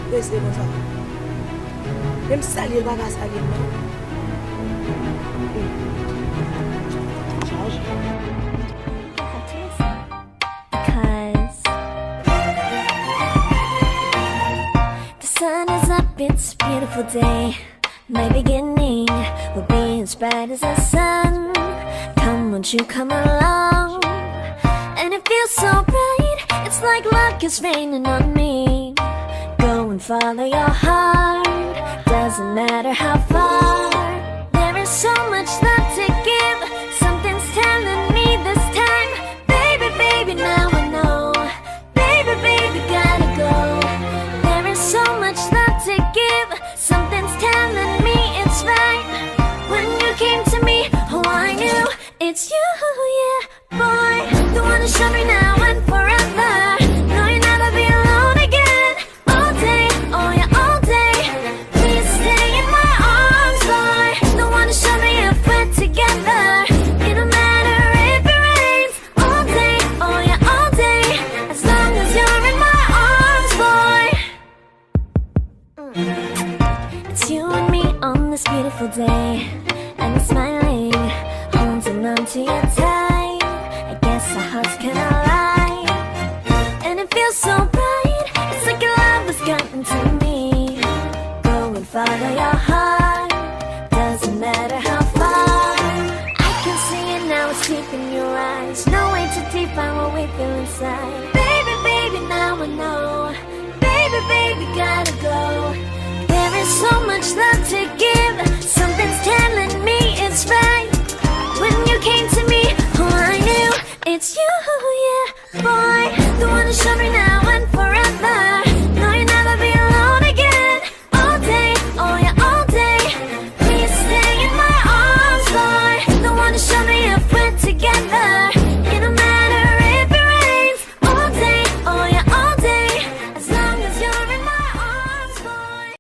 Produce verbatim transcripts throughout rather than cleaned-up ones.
Prese konsa. Menm salye l pa ka salye m non. Chaje. Because the sun is up, it's a beautiful day. My beginning will be as bright as the sun. Come, won't you come along? And it feels so right, it's like luck is raining on me. Go and follow your heart, doesn't matter how far. There is so much love to give, something's telling me this time. Baby, baby, now I know. Baby, baby, gotta go. There is so much love to give. Something's telling me it's right. When you came to me, oh, I knew it's you, yeah. Boy, the one who showed me now and forever. No, you'll never be alone again. All day, oh yeah, all day. Please stay in my arms, boy. The one who showed me if we're together. It don't matter if it rains. All day, oh yeah, all day. As long as you're in my arms, boy. Mm. It's you and me on this beautiful day. And you're smiling, holding on to you tight. I guess our hearts can align. And it feels so right. It's like your love has gotten to me. Go and follow your heart. Doesn't matter how far. I can see it now, it's deep in your eyes. No way to define what we feel inside. Baby, baby, now I know. Baby, baby, gotta go. There is so much love to give. Something's telling me it's right. When you came to me, oh, I knew it's you, yeah. Boy, the one who showed me now and forever. No, you'll never be alone again. All day, oh yeah, all day. Please stay in my arms, boy. The one who showed me if we're together. It don't matter if it rains. All day, oh yeah, all day. As long as you're in my arms, boy.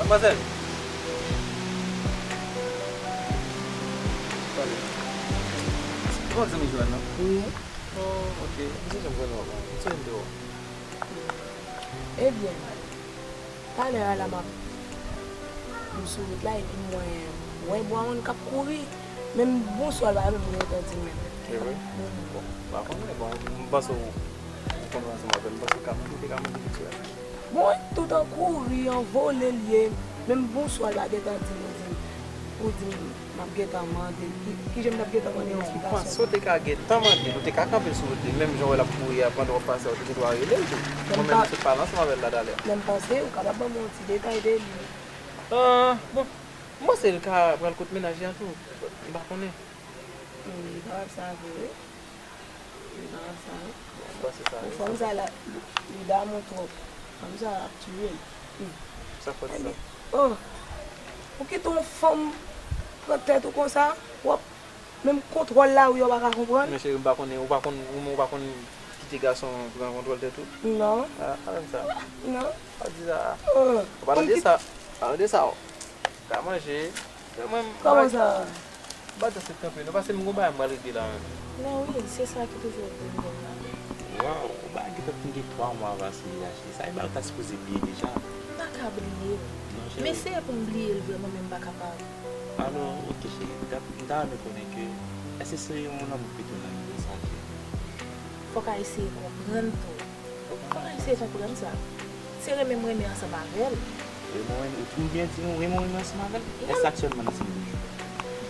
Madmwazèl. Pale. Ou pa k zanmi Joël, non? Wi. Oh, ok. M se janm konnen w la. M se janm te wè w. Ebyen, talè a la m ap, m sou wout la epi m wè, m wè bwa moun k ap kouri. Menm bonswa l pa menm gentan di m menm. Se vre? Bon, m pa konnen, bon, m panse w, ou konn ansanm avè l, m panse w ka, ou te ka mande piti a. Bon, tout an kouri, an vole l ye. Menm bonswa l pa gentan di m, ou di m, ou di m m ap gentan mande l. Ki, ki jan m t ap gentan mande l eksplikasyon? Non, m panse w te ka gentan mande l, ou te ka kanpe sou wout li, menm jan w wè l ap kouri a, pandan w ap pase a, ou te gentan rele l tou. Mwen menm, m sot pale ansanm avè l la talè. Lè m pase, ou kapab ban m yon ti detay de li. Ah, bon, m panse l ka pral kot mennaj li a tou. M pa konnen. Wi, li kapab sa vre, wi. Li kapab sa, wi. Bon, m panse sa, wi. Fanm sa la, li damou twòp. Fanm sa ap tiye m. Hmm. Sa fòt sa. Ebyen, oh, ou kite yon fanm pran tèt ou konsa, w ap, menm kontwòl lari a ou pa ka konprann. Men cheri, m pa konnen, ou pa konn, ou menm ou pa konn kite gason pran kontwòl tèt ou? Non. Ah, pa menm sa. Non. Pa di sa. Oh, ou pa tande sa. Pa tande sa, oh. Ka manje. Mwen, kòman sa? M pa t sot kanpe non, paske m gon bagay m pral regle la menm. Men wi, se sa ki toujou ap vin menm la. Waw, yon bagay ki fèt m gen twa mwa pase deja, cheri. Sa e bagay ou ta sipoze bliye deja. M pa ka bliye l. Non, cheri. M eseye pou m bliye l vrèman, men m pa kapab. Alò, oke, cheri. M ta, m ta renmen konnen ke, èske se yon lanmou ki toujou nan mitan sa, cheri? Fòk a eseye konprann tou. Ou pa eseye konprann sa. Se renmen m renmen ansanm avè l. Renmen w renmen, ou byen di nou renmen w renmen ansanm avè l? Èske aktyèlman n ansanm toujou?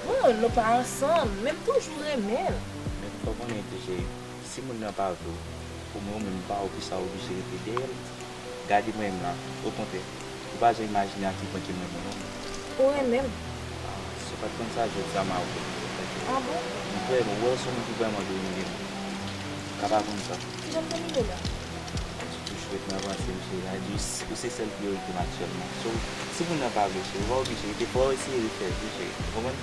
Bon, nou pa ansanm, men m toujou renmen l. Men fò w konnen tou, cheri, si moun nan pa vle w, ou menm, ou menm pa oblije, sa oblije rete dèyè l. Gade mwen menm la, okontrè, ou pa janm imajine a ki pwen ke m renmen w non. Ou renmen m? Ah, si w pa t konn sa, jodi a m a wè w. Ah bon? M vrèman, ou wè w se yon moun ki vrèman dwe renmen m. Ou ka pa konn sa. Kijan m te rive la? Ou toujou ret nan panse m, cheri. Sa vle di, ou se sèl priyorite m aktyèlman. So, si moun nan pa vle, cheri, ou pa oblije rete, fò w eseye refè l tou, cheri. Ou konprann?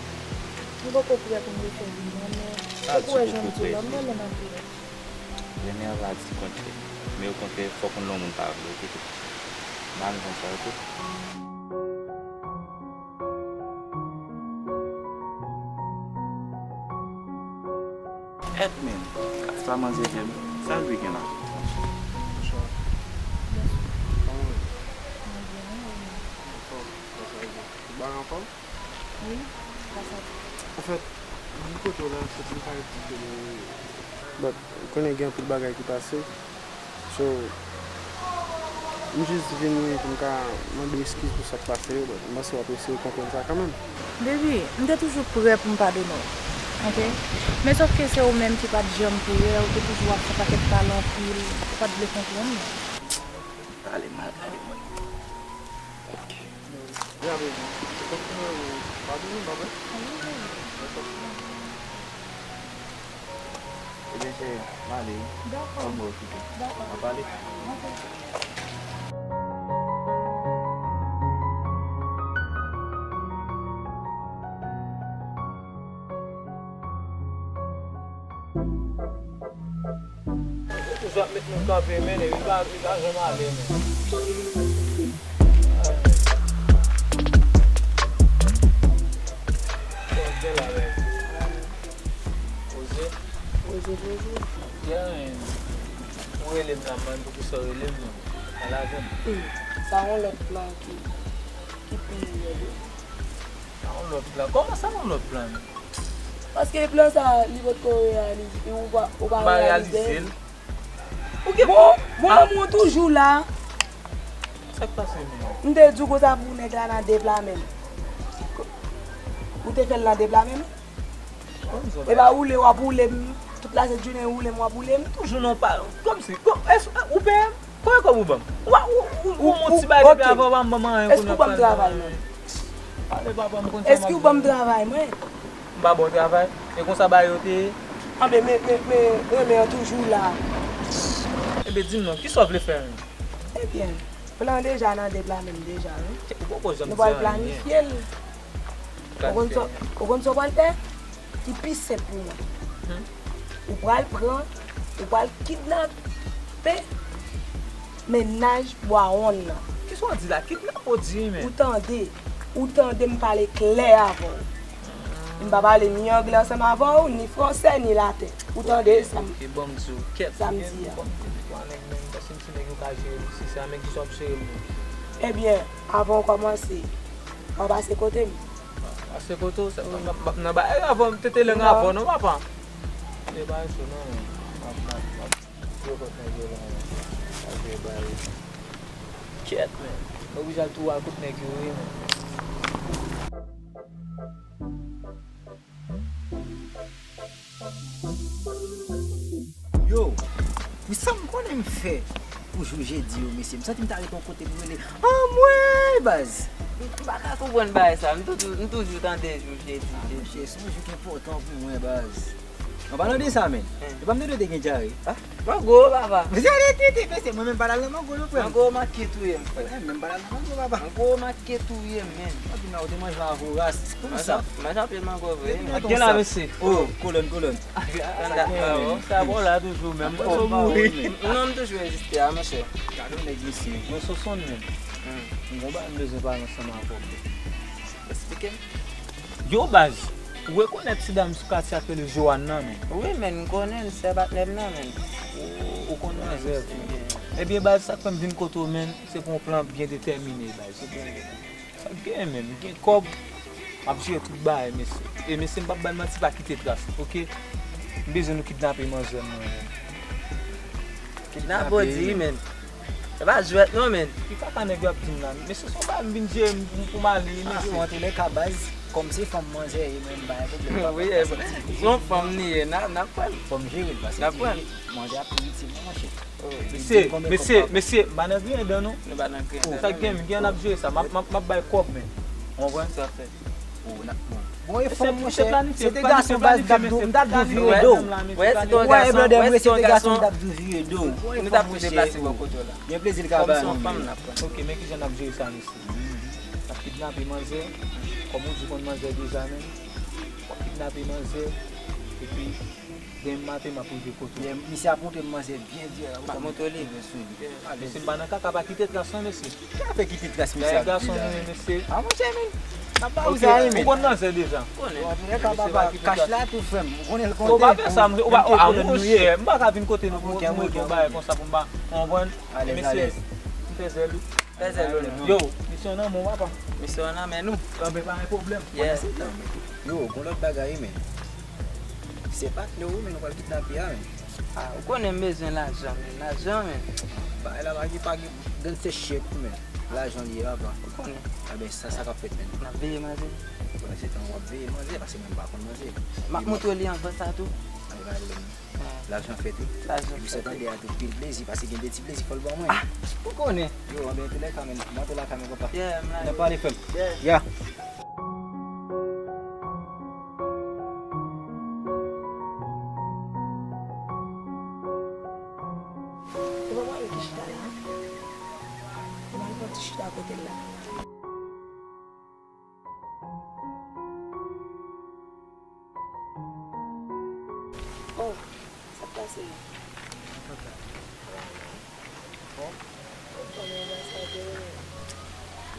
M poko prè pou m refè vi m nan, men ou kwè jan m di w la, m renmen l anpil. Renmen an pa di kontre, men okontrè, fòk ou nan yon moun pa vle, oke, tou. M pa renmen konn sa, oke. Èt men, gad sa manzè fè m. Sa l vle gen la? Bonswa. Kòman w ye? Mwen byen, mwen byen. Anfòm, gras a Dye. Tout bagay anfòm? Wi, gras a Dye. Anfèt, m vin kote w la, se pou m ka eksplike w. But, ou konnen gen anpil bagay ki pase. So, m jis vini pou m ka mande w eskiz pou sa k pase yo, but m panse w ap eseye konprann sa kanmenm. Baby, m te toujou prè pou m padone w, oke? Men sòf ke se ou menm ki pa t janm prè, ou te toujou ap fè pakèt pale anpil, ou pa t vle konprann mwen. Pale mal, pale mwen. Oke. Gade, se kòmsi mwen padone w, pa vre? Ebyen, cheri, m ale wi. Dakò. Fò m okipe. Dakò. N a pale. Dakò. Ou toujou ap met nou kanpe, men, li pa, li pa janm ale, men. Oze. Oze, Oze. Ou rele m la, man, poukisa w rele m, non? Al avè m. Hmm. Sa yon lòt plan ki, ki pi rèd wi. Sa yon lòt plan. Kòman sa yon lòt plan, men? Paske plan sa, li potko reyalize, ou pa, ou pa reyalize l. Ou gen bon, bon, lanmou an toujou la. Sa k pase menm? M te di w konsa pou nèg la nan de pla menm. Ou te fè l nan de pla menm? E pa woule w ap woule m, tout la sent jounen woule m w ap woule m. Toujou nan pa, kòmsi, kòm, èske ou peye m? Konbyen kòb ou ban m? Ou, ou, ou, ou, ou, ou ti bagay depi avan, ou pa ban m anyen. Èske ou ban m travay mwen? Pale papa, m konn sa m ap di. Èske ou ban m travay mwen? M pa ba w travay? E konsa bagay yo te ye? Anben, men, men, men, renmen an toujou la. Ebyen, di m non, kisa w vle fè menm? Ebyen, plan deja nan de pla menm deja, wi. Ou poko janm di anyen. Nou pral planifye l. Ou konn sa, ou konn sa w pral fè? Ki pi senp pou mwen. Hmm. Ou pral pran, ou pral kidnape mennaj Bwawon nan. Kisa w di la? Kidnape w di, men. Ou tande, ou tande m pale klè avè w. M pa pale ni anglè ansanm avè w, ni fransè, ni latè. Ou tande sa m, ok, ban m di w, kèt, sa m di a. Ban m di w, twa nèg menm, paske m se nèg yo ka jere m, si se a men kisa w ap jere m menm. Ebyen, avan w kòmanse, w a pase kote m. Pase kote w, sa, m ap, m ap nan bagay avè w, m tete lang avè w non, papa. Se bagay sou non, men. M ap, m ap, m ap jwe kont nèg yo la, men. M ap jwe bagay. Kèt, men. Oblije al tou al kot nèg yo ye, men. Yo, pou sa m konnen m fè pou jou jedi yo, mesye, m santi m ta ret yon kote pou rele anmwey, baz. M pa ka konprann bagay sa. M toujou, m toujou tande jou jedi, jedi. Mesye, se yon jou ki enpòtan pou mwen, baz. An palan de sa, men, epa m te dwe te gen dyare. Mango, papa. Mesye, ale tete, mesye, mwen menm pa t al nan mango, non, frè m. Mango, makit ou ye, m frè. Mwen menm pa t al nan mango, papa. Mango, makit ou ye, men. Anpil la, ou te manje a voras. Poukisa? Manje anpil mango vre. Depi lè gen la, mesye. Oh, kolòn, kolòn. Sa bon la toujou, menm fò mouri. Non, m toujou reziste a, monchè. Gade yon nèg, mesye. Mwen Sosonn menm. M gon bagay m bezwen pale ansanm avè w. Eksplike m. Yo, baz, ou rekonèt ti dam sou katye a k rele Joanne nan, men? Wi, men, m konnen l, se patnè m nan, men. Ou, ou konn manzè vre. Ebyen, baz, sa k fè m vin kote w, men, se pou yon plan byen detèmine, baz. Sa k genyen menm, gen kòb, m ap jere tout bagay, mesye. E mesye, m p ap bay manti, pa kite tras, oke? M bezwen nou kidnape manzè m nan, menm. Kidnape w di, menm. Se pa jwèt non, menn. Ki kaka nèg yo ap di m la? Mesye, se yon bagay m vin jere m pou m ale, mesye. Antoulèka, baz, kòm se fanm manzè ye, menm bagay pwoblèm pa. Wi, se yon fanm li ye, n a, n a pran l. Fò m jere l, paske manzè ap pi itil mwen, monchè. Mesye, mesye, mesye, m pa nan griyen dan non. Nou pa nan griyen dan. Sa k gen, gen n ap jere sa. M ap, m ap, m ap bay kòb, men. Ou konprann? Sa fèt. Bon, e fanm, monchè, se te gason baz, m t ap di w, m t ap di w vire do. Ou wè, e blòdè m, se te gason, m t ap di w vire do. Nou t ap tou deplase bò kote w la. Gen plezi l ka ba nou. Ok, men kijan n ap jere sa, mesye? N ap kidnape manzè. Kòm ou di w konn manzè deja, menm. W ap Tape manzè, epi demen maten m ap rive kote w. Misye ap montre m manzè byen dirèk. M ap montre li. Mesye, m pa nan kaka, pa kite tras non, mesye. Ki afè kite tras, mesye? Gason nou ye, mesye. A, monchè, men. N ap ba ou sa, wi, men. Ou konn manzè deja. Konnen. Bon, antouka, papa, kach la tou, frè m. Ou konnen l konte. Ou pa fè sa, ou pa, a, monchè, m pa ka vin kote nou pou, pou, pou yon bagay konsa pou m pa konprann. Alèz, alèz. M fè zèl, wi. Fè zèl, non. Yo, misyon nan men w, papa. Misyon nan men nou. Kanpe pa gen pwoblèm. Yes. Yo, gon lòt bagay, wi, men. Se patnè w, wi, men nou pral kidnape a, men. A, ou konnen m bezwen lajan, men. Lajan, men. Bagay la pa gen, pa gen, grann se chèk, wi, men. Lajan li ye, papa. Ou konnen. Enben, sa, sa k ap fèt, men. N ap veye manzè. Pandan se tan, w ap veye manzè, paske mwen m pa konn manzè. M ap montre li anvan sa tou. Anben, pa gen pwoblèm. Lajan fèt, wi. Lajan fèt, wi. Epi sa tande a tou, pil plezi, paske gen de ti plezi fò l ban mwen. A, ou konnen. Yo, anben, antoulèka, men, m antre lakay mwen, papa. Yeah, m la. N ap pale, frè m. Yeah. Yeah. E pa mwen ki chita la. E pa mwen ki chita kote la. Oh, sa k pase?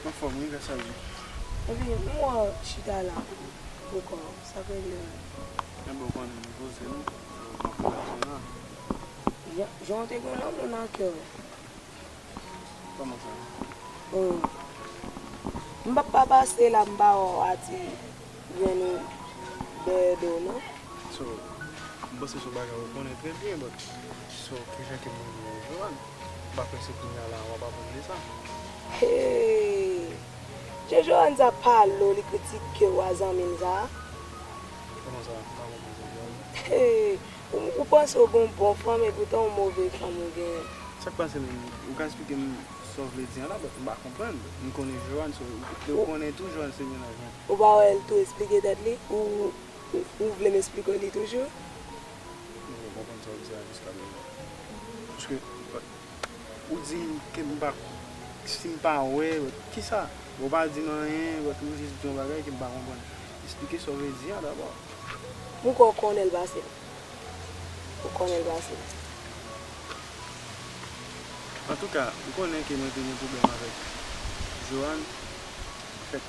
Anfòm, wi, grasa Dye. Epi, m wè w chita la, poko, sa k rele w? Enben, ou konnen, m poze, non. M ap pran lajan la. Jan, jan w te gen lanmou nan kè w. Kòman sa? Oh. M p ap pa pase la, m pa wè w ati grenn ou dèyè do w, non. So, m panse se yon bagay ou konnen trè byen, but so, kijan ke m rive wè Joanne? M pa kwè se kounye a la w ap aprann de sa. Hey! Jan Joanne sa pale w, li kritike w a zanmi l sa a. Kòman sa? M pa konprann sa w di a, non. Hey! Ou, ou panse w gen yon bon fanm, epoutan yon move fanm ou genyen. Sa k pase menm? Ou ka eksplike m sa w vle di an la, but m pa konprann. M konnen Joanne, so, e ou konnen tou Joanne se mennaj mwen. Ou pa wè l tou eksplike tèt li? Ou, ou, ou vle m eksplike w li toujou? M pa konprann sa w di a jiska prezan. Paske, but, ou di m ke m pa, si m pa wè, but, kisa? Ou pa di m anyen, but, ou jis di yon bagay ke m pa konprann. Eksplike sa w vle di an dabò. Poko w konnen l pase. Ou konnen l pase. Antouka, ou konnen ke mwen te gen pwoblèm avèk Joanne. Anfèt,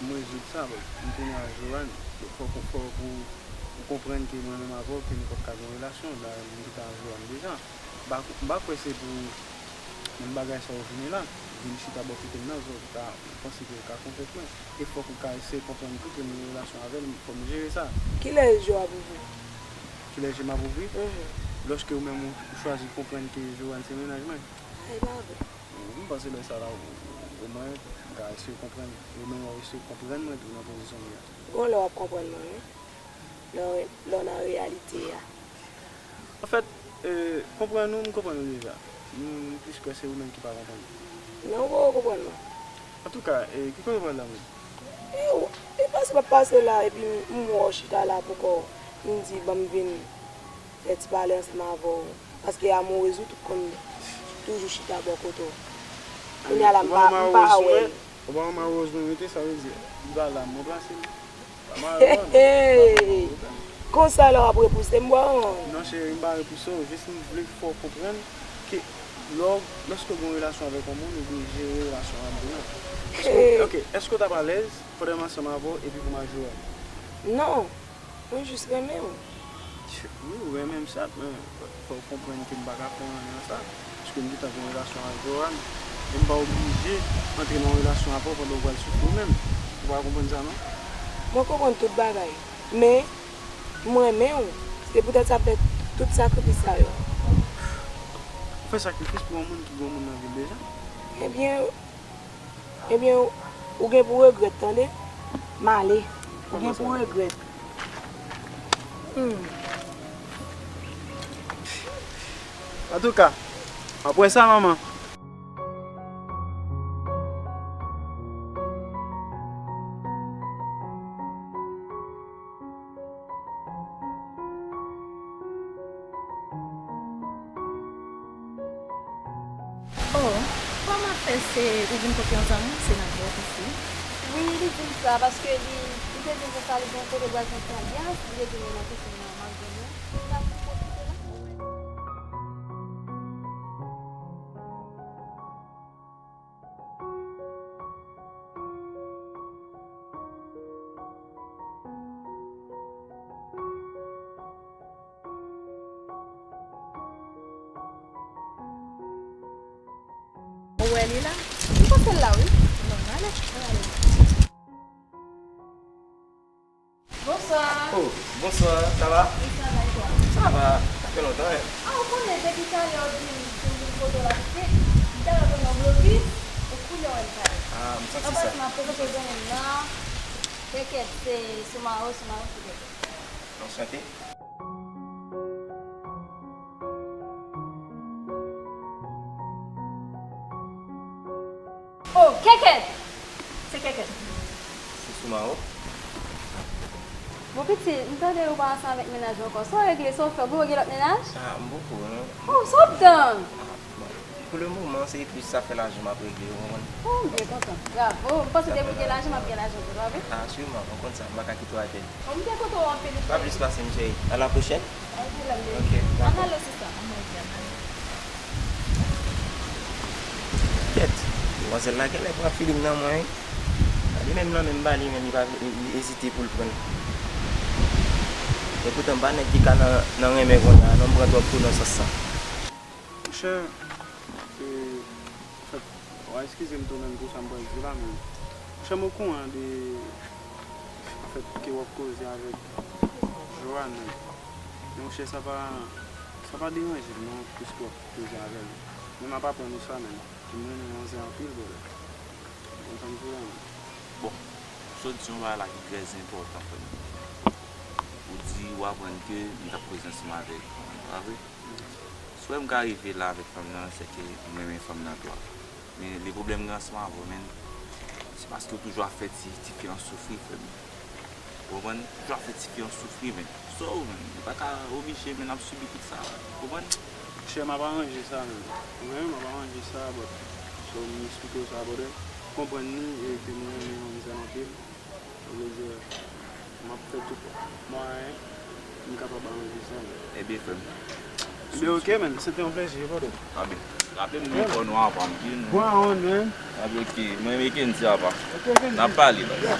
m rezoud sa, bon, m tounen a Joanne. Fò, fò, fò pou ou konprann ke mwen menm avè w, ke nou p ap ka gen yon relasyon. Dayè, m gentan a Joanne deja. M pa, m pa kwè se pou menm bagay sa w vini la, vin chita bò kote m nan, so, ou ka, ou panse ke ou ka konvenk mwen. E fòk ou ka eseye konprann tou ke m gen relasyon avè l, fò m jere sa. Kilè je w ap ouvri? Kilè je m ap ouvri? Mhm. Lòske ou menm ou, ou chwazi konprann ke Joanne se mennaj mwen. A, e pa vre. M panse lè sa la, ou, ou, omwen, ou ka eseye konprann, ou menm w ap eseye konprann mwen tou nan pozisyon m ye a. Gon lè w ap konprann mwen, wi. Lè w, lè w nan reyalite a. Anfèt, e, konprann ou, m konprann ou deja. M, m plis kwè se ou menm ki pa konprann. Non, ou poko konprann mwen. Antouka, e, ki kote w pral la menm? E, w, e pase m ap pase la, epi m, m wè w chita la poko. M di, ban m vin fè ti pale ansanm avè w. Paske amourez ou tout konn toujou chita bò kote w. Kounye a la, m pa, m pa wè l. Ou pa wè mawoz mwen mete, sa vle di, li pa la, mwen plase l. Hey! Konsa la w ap repouse m, bò. Non, cheri, m pa repouse w, jis m vle fè w konprann ke lè w, lòske w gen yon relasyon avèk yon moun, ou dwe jere relasyon an byen. Èske w, ok, èske w t ap alèz pandan m ansanm avè w epi pou m al jwe a? Non, mwen jis renmen w. Wi, ou renmen m, sèt, men fò w konprann ke m pa ka fè anyen nan sa. Paske m gentan gen yon relasyon ak Joanne, e m pa oblije antre nan yon relasyon avè w pandan w pral soufri ou menm. Ou pa konprann sa, non? Mwen konprann tout bagay, men m renmen w. Se poutèt sa m fè tout sakrifis sa yo. Ou fè sakrifis pou yon moun ki gen yon moun nan vi l deja? Ebyen, Ebyen, ou gen pou regrèt, tande? M ale. Ou gen pou regrèt. Hmm. Antouka, apre sa, manman. Oh, kòman fè se ou vin kote yon zanmi w, se nan kè w te fou? Wi, li di m sa, paske li, li Se vin konsa, li gen yon kote pral fè anbyans, li rete nan kousin nan, m ap jwenn nou. N ap pwofite la. Ou wè li la? M panse l la, wi. Bon, n ale. N ale. Bonswa. Oh, bonswa, sa va? Wi, sa va, e twa? Sa va, sa fè lontan, en. Ah, ou konnen, depi talè ou di m pou m vin kote w la, se m ta pral pran yon blokis, e kounye a w wè m pale. Ah, m santi sa. Anpase m ap prezante zanmi m nan, Kèkèt, se Soumaro, Soumaro, se Kèkèt. Anchante. Oh, Kèkèt! Se Kèkèt. Se Soumaro. Bon, pitit, m tande ou pa ansanm avèk mennaj ou ankò. Sa w regle, sa w fè? Ou gen lòt mennaj? Ah, m poko, non. Oh, sa w ap tann? Ah, bon. Pou le moman, se plis zafè lajan m ap regle, ou konprann? Oh, m byen kontan. Bravo. M panse depi w gen lajan, m ap gen lajan tou, pa vre? Ah, siman, ou konn sa, m pa ka kite w atè. Bon, m byen kontan wè w anpil, wi. Pa plis pase, m cheri. A la pwochèn. Pa gen pwoblèm, bebe. Ok, dakò. Ann ale, sista. Kèt, demwazèl la genlè pran feeling nan mwen, wi. Li menm nan menm ba li, men li pa, li, li ezite pou l pran l. Epoutan, m pa nèg ki ka nan, nan renmen konsa, non, m pran twòp kou nan sans sa. Monchè, e, anfèt, w a eskize m tou menm pou sa m pral di la, men, monchè, m okouran de, anfèt, ke w ap koze avèk Joanne. Men, monchè, sa pa, sa pa deranje m, non, plis ke w ap koze avè l. Men m ap aprann ou sa menm. Ke m renmen manzè anpil, brother. Konn sa m di w la, menm. Bon, sa w di se yon bagay la ki trè enpòtan, frè m. Ou di ou aprann ke m t ap koze ansanm avèk fanm nan, pa vre? Si w wè m ka rive la avèk fanm nan, se ke m renmen fanm nan twòp. Men le pwoblèm gen ansanm avè w, menn, se paske w toujou ap fè ti, ti fi an soufri, frè m. Ou konprann? Toujou ap fè ti fi an soufri, menn. So, menn, li pa ka oblije, menn, ap sibi tout sa, ou konprann? Chè, m ap aranje sa, menn. Mwen, m ap aranje sa, but, so, m esplike w sa, brother. Konprann li, e ke m renmen manzè anpil. Sa vle di, m ap fè tout mwayen pou m kapab aranje sa, menn. Ebyen, frè m. Ebyen, ok, menn. Se te yon plezi, brother. Ebyen, raple m non kò nou avan m di nou. Brown, menn. Ebyen, ok. Mwen, men Kendy apa. Ok, Kendy. N ap pale, baz. Yeah.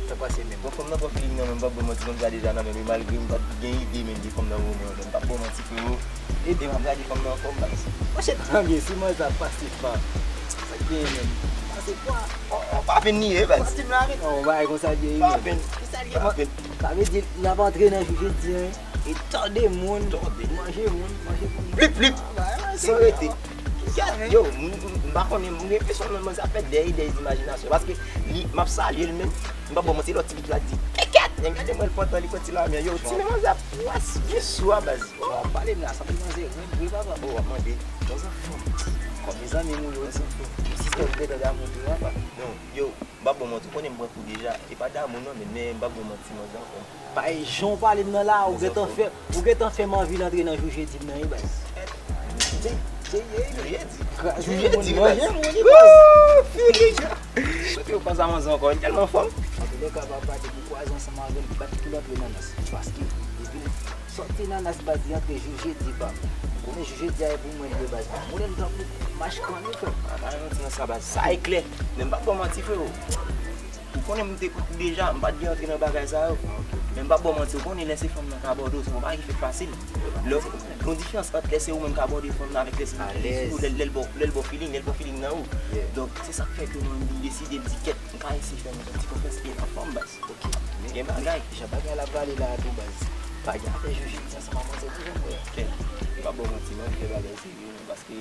Sa pase menm. Bon, fanm nan pran feeling nan menm, m p ap ba w manti, non, m gade deja nan men li, malgre m pa t gen ide menm de fanm nan pou mwen, men m p ap ba w manti, frero. Ede m ap gade fanm nan ankò, m pa... Monchè, tann byen, si manzè ap pase pa. Sa k genyen menm? Pase kwa? Oh, oh, pa vin li ye, baz. Pase m la, men. Oh, bagay konsa l ye, pa vin. Kisa l ye, pa vin. Sa vle di, n ap antre nan jou jedi, en. E tòde moun, tòde, manje moun, manje moun. Plip, plip. Ah, bagay la, san rete. Kèt, yo, m, m, m pa konnen, m gen enpresyon manzè ap fè dèy, dèy dimajinasyon. Paske li, m ap salye l, men m p ap ba w manti, lòt ti pit la di, kèkèt! Nèg gade mwen, l pantan, li pran ti lamè. Yo, ti men manzè ap pwès, byen sou a baz. Bon, pale m la, sanble manzè red vre, papa. Oh, w ap mande. Manzè fò. Kòm mezanmi m ou yo. Manzè fò. Sistèm gentan damou tou, papa. Non, yo, m p ap ba w manti, ou konnen m pran kou deja. E pa damou non, men, men m p ap ba w manti, manzè fò. Bay jan w pale m nan la, ou gentan fè, ou gentan fè m anvi antre nan jou jedi m nan, wi, baz. Jedi, jedi, jedi. Kraze moun, manje moun, wi, baz. Woo, feeling. Sot yo panse a manzè ankò, li tèlman fò. Antoulèka, papa, depi w kwaze ansanm avè l, bat pou l antre nan nas. Paske depi l sòti nan nas, baz, li antre jou jedi, pam. Ou konnen jou jedi a e pou mwen li ye, baz. Moulen tankou mach kanni, frè. A, pa gen manti nan sa, baz. Sa e klè. Men m p ap ba w manti, frero. Ou konnen m te kou deja, m pa t gen antre nan bagay sa yo. Men m p ap ba w manti, ou konnen lè se fanm nan k abòde w, se yon bagay ki fèt fasil. Lè, gen yon diferans ant lè se ou menm k abòde fanm nan avèk lè se li ki sou ou, lè, lè l ba w, lè l ba w feeling, lè l pran feeling nan ou. Donk, se sa k fè ke mwen, m deside m di, kèt, m ka eseye fè manzè yon ti konfyans e anfòm, baz. Ok. Gen bagay. Jan bagay la prale la a tou, baz. Pa gen afè jou jedi ansanm ak manzè tou, frè m. Kèt, m p ap ba w manti, non, m fè bagay serye, non, paske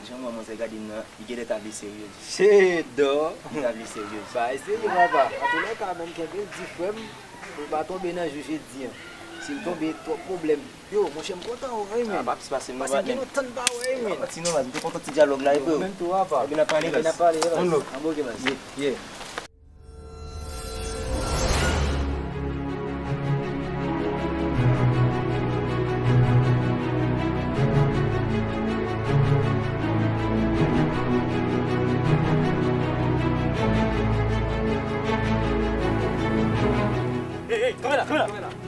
jan manzè gade m nan, li genlè ta vle seryez. Chedò. Li ta vle seryez. Bay serye, papa. Antoulèka, menm kenbe l di frè m, pou l pa tonbe nan jou jedi an. Si l tonbe, twòp pwoblèm. Yo, monchè, m kontan wè w, wi, men. Ah, pa plis pase m nan. Paske gen lontan n pa wè, wi, men. Ti non, baz, m te kontan ti dyalòg la, wi, frè. Menm tou, papa. Ebyen, n ap pale, baz. Ebyen, n ap pale, baz. One love. An, bon, ok, baz. Yeah, yeah. Kanpe la, kanpe la.